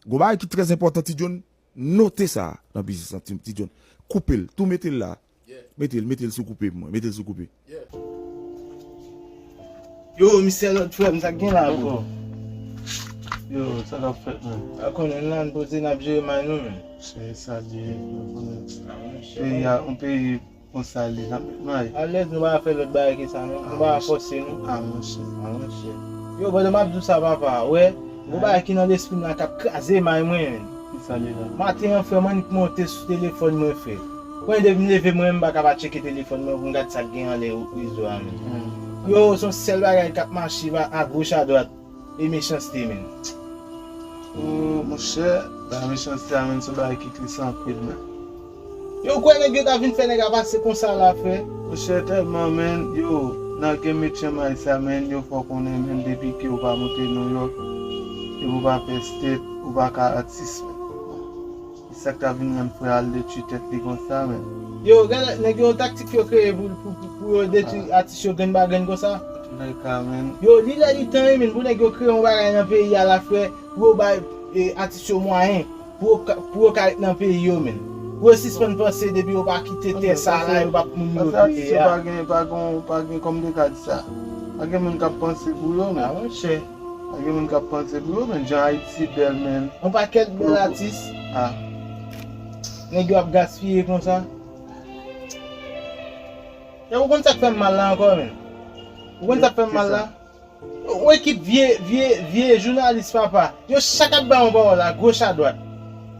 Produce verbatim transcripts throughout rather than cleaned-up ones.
Gon bagay ki trè enpòtan, Ti John, note sa nan biznis lan, Ti, Ti John. Koupe l, tou mete l la. Mete l, mete l sou koupe pou mwen, mete l sou koupe. Yo, misye lòt frè m, sa k gen la, bro? Yo, sa k ap fèt, man? A konnen la, n poze, n ap jere may nou, men. Se sa l ye, yo konnen. Peyi a, yon peyi konsa l ye, n ap met may. Alèz, nou pa fè lòt bagay ke sa, non. Nou pa fòse, non. A, monchè. A, monchè. Yo, pandan m ap di w sa, papa, wè, gon bagay ki nan lespri m la k ap kraze may mwen, men. Ki sa li la? Maten an, frè, m annik monte sou telefòn mwen, frè. Mwen, depi m leve, mwen, m pa ka pa tcheke telefòn mwen pou m gad sa k gen anlè rezo a, men. Yo, se yon sèl bagay k ap mache a goch, a dwat. E mechanste, men. O, monchè, bagay mechanste a, men, se yon bagay ki tris anpil, men. Yo, kwè nèg yo ta vin fè nèg a pase konsa la, frè? Monchè, tèlman, men, yo, nan game H M I sa, men, yo fè w konnen, men, depi ke ou pa monte Nouyòk, depi ou pa fè state, ou pa ka atis, men. E sa k ta vin rann frè a al detwi tèt li konsa, men. Yo, gade, nèg yo, yon taktik yo kreye pou, pou, pou, pou yo detwi atis yo grenn pa grenn konsa. Antouka, men. Yo, li lè li tan, wi, men, pou nèg yo kreye yon bagay nan peyi a la, frè, pou yo bay, e, atis yo mwayen, pou yo ka, pou yo ka ret nan peyi yo, men. Pou yo sispann panse depi yo pa kite tè sa la, yo p ap moun yo peye a. Pa gen, pa gen, pa gen, kòm te ka di sa. Pa gen moun k ap panse pou yo, men. A, monchè. Pa gen moun k ap panse pou yo, men. Jan Ayiti bèl, men. Yon pakèt bèl atis. A. Nèg yo ap gaspiye konsa. E ou konn sa k fè m mal la ankò, men? Ou konn sa k fè m mal la? Yon ekip vye, vye, vye jounalis, papa. Yo chak ap bay yon pawòl a goch a dwat.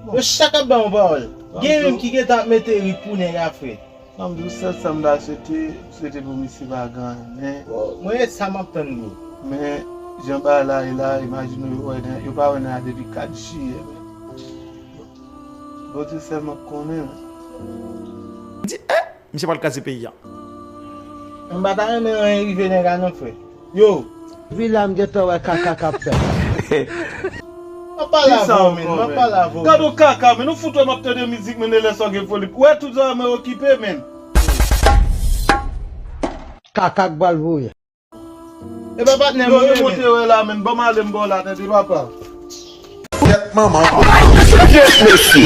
Yo chak ap bay yon pawòl. Gen youn ki gentan ap mete ri pou nèg a, frè. Sa m di w, sèl sa m ta swete, swete pou misye pa gen anyen, men. O, mwen, e sa m ap tann, bro. Men, jan bagay la ye la, imajine w, yo wè nan, yo pa wè nan depi kat jiyè, men. Bondye sèl m ap konnen, men. Di, eh, misye pral kraze peyi a. M pa ta renmen anyen rive nèg a non, frè. Yo. Vila m gentan wè kaka k ap fèt. M ap pale avè w, men. M ap pale avè w. Gad yon kaka, men. Ou fout wè m ap tande mizik, men, e lè sa w gen foli. Ou wè tout zòrèy mwen okipe, men. Kaka k pral voye. E pa patnè mwen ye, men. Yo, yo monte wè la, men. Ban m ale, m ba w la, tande, papa. Kèt manman. Kèt mesye.